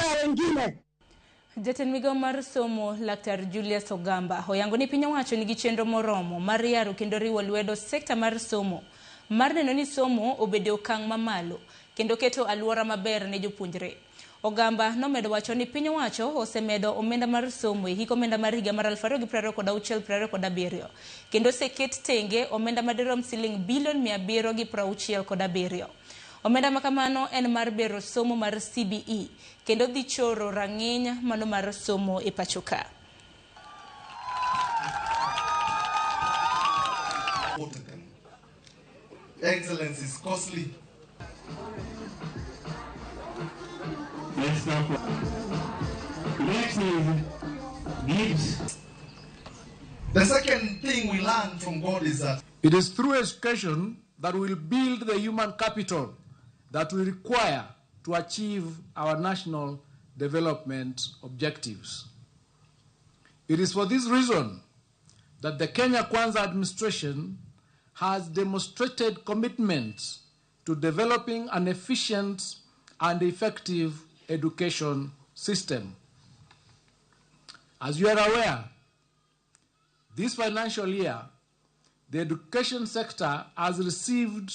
wengine. Jatend migao mar somo Laktar Julius Ogamba oyango ni piny owacho nigi chenro moromo mar yaro kendo riwo lwedo sekta mar somo mar neno ni somo obedo e okang' mamalo kendo keto aluora maber ne jopuonjre. Ogamba nomedo wacho ni piny owacho osemedo omenda mar somo e hik omenda mar higa mar 2026-2027 kendo oseket tenge omenda madirom siling bilion 767. Omenda makamano en mar bero somo mar CBE kendo dhi choro rang'iny mano mar somo e pacho ka. Excellence is costly. Next is Gibbs. The second thing we learn from God is that it is through education that we will build the human capital that we require to achieve our national development objectives. It is for this reason that the Kenya Kwanza administration has demonstrated commitment to developing an efficient and effective education system. As you are aware, this financial year, the education sector has received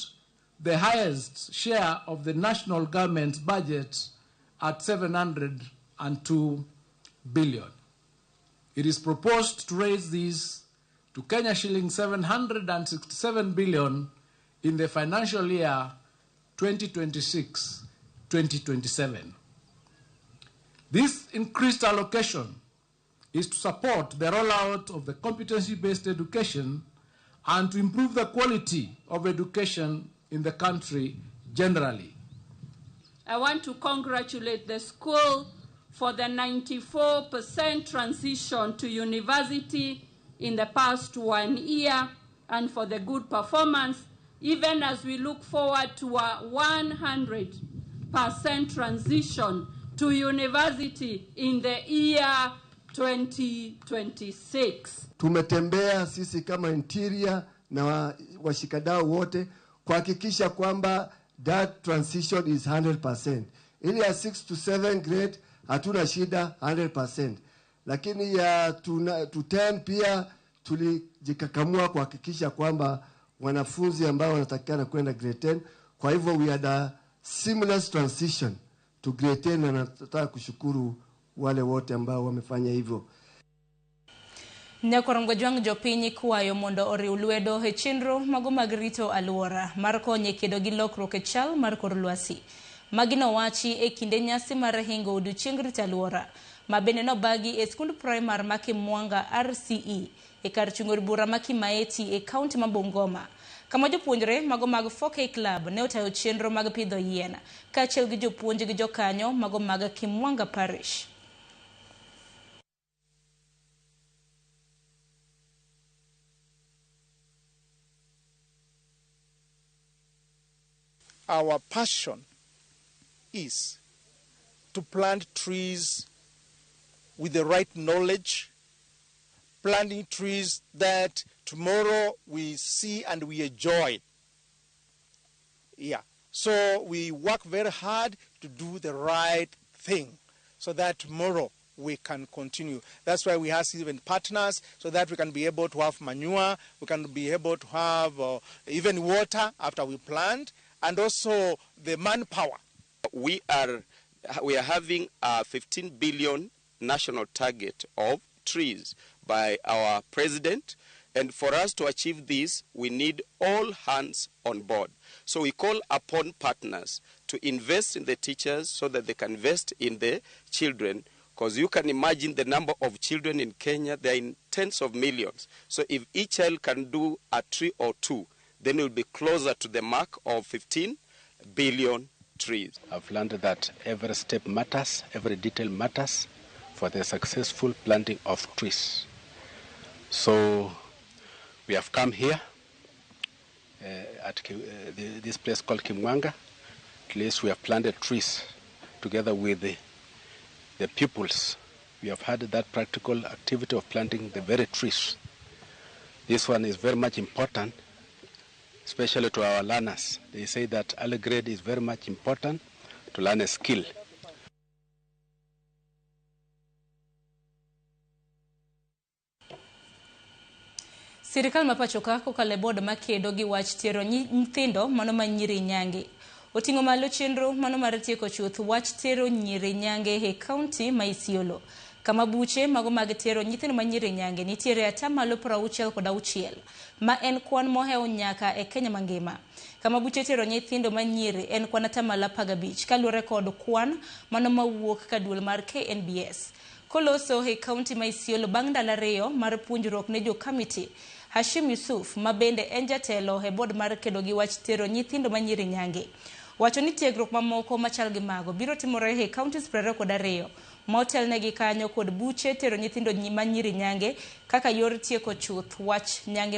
the highest share of the national government's budget at 702 billion. It is proposed to raise this to Kenya shilling 767 billion in the financial year 2026-2027. This increased allocation is to support the rollout of the competency-based education and to improve the quality of education in the country generally. I want to congratulate the school for the 94% transition to university in the past 1 year and for the good performance, even as we look forward to a 100% transition to university in the year 2026. Tumetembea sisi kama Interior na washikadau wote kuhakikisha kwamba that transition is 100%. Ile ya 6 to 7 grade hatuna shida 100%. Lakini ya to 10 pia tulijikakamua kuhakikisha kwamba wanafunzi ambao wanatakikana kwenda grade 10. Kwa hivyo we had a seamless transition to grade 10, na nataka kushukuru wale wote ambao wamefanya hivyo. Nyakorongo jwang' jopiny kwayo mondo oriw lwedo e chenro mago mag rito aluora mar konyo e kedo gi lokruok e chal mar kor lwasi. Magi nowachi e kinde nyasi mar hingo odiochieng' rito aluora ma bende nobagi e skund primar ma Kimwanga RCE e kar chung' od bura ma Kimaeti e kaunti ma Bungoma, kama jopuonjre mago mag 4K Club ne otayo chenro mag pidho yien kaachiel gi jopuonj gi jokanyo mago mag Kimwanga Parish. Our passion is to plant trees with the right knowledge, planting trees that tomorrow we see and we enjoy. Yeah. So we work very hard to do the right thing so that tomorrow we can continue. That's why we have even partners so that we can be able to have manure, we can be able to have even water after we plant, and also the manpower. We are having a 15 billion national target of trees by our president, and for us to achieve this, we need all hands on board. So we call upon partners to invest in the teachers so that they can invest in the children, because you can imagine the number of children in Kenya, they are in tens of millions. So if each child can do a tree or two, then it will be closer to the mark of 15 billion trees. I've learned that every step matters, every detail matters for the successful planting of trees. So we have come here at this place called Kimwanga. At least we have planted trees together with the pupils. We have had that practical activity of planting the very trees. This one is very much important, especially to our learners. They say that early grade is very much important to learn a skill. Sirikal ma pacho ka kokalo e board makedo gi wach tero nyithindo mano ma nyiri nyange oting'o malo chenro mano mar tieko chuth wach tero nyiri nyange e kaunti ma Isiolo, kama buche mago mag tero nyithindo ma nyiri nyange nitiere 66% ma en kwan mohewo nyaka e Kenya mangima, kama buche tero nyithindo ma nyiri en kwan 15% kaluwore kod kwan mano mawuok ka duol mar KNBS. Koloso e kaunti ma Isiolo bang' ndalo 2 mar puonjruok ne jo kamiti, Hashim Yusuf, ma bende en jatelo e board mar kedo gi wach tero nyithindo ma nyiri nyange, wacho ni tiegruok mamoko machal gi mago biro timore e counties 22 ma otelnegi kanyo kod buche tero nyithindo ma nyiri nyange kaka yor tieko chuth wach nyange.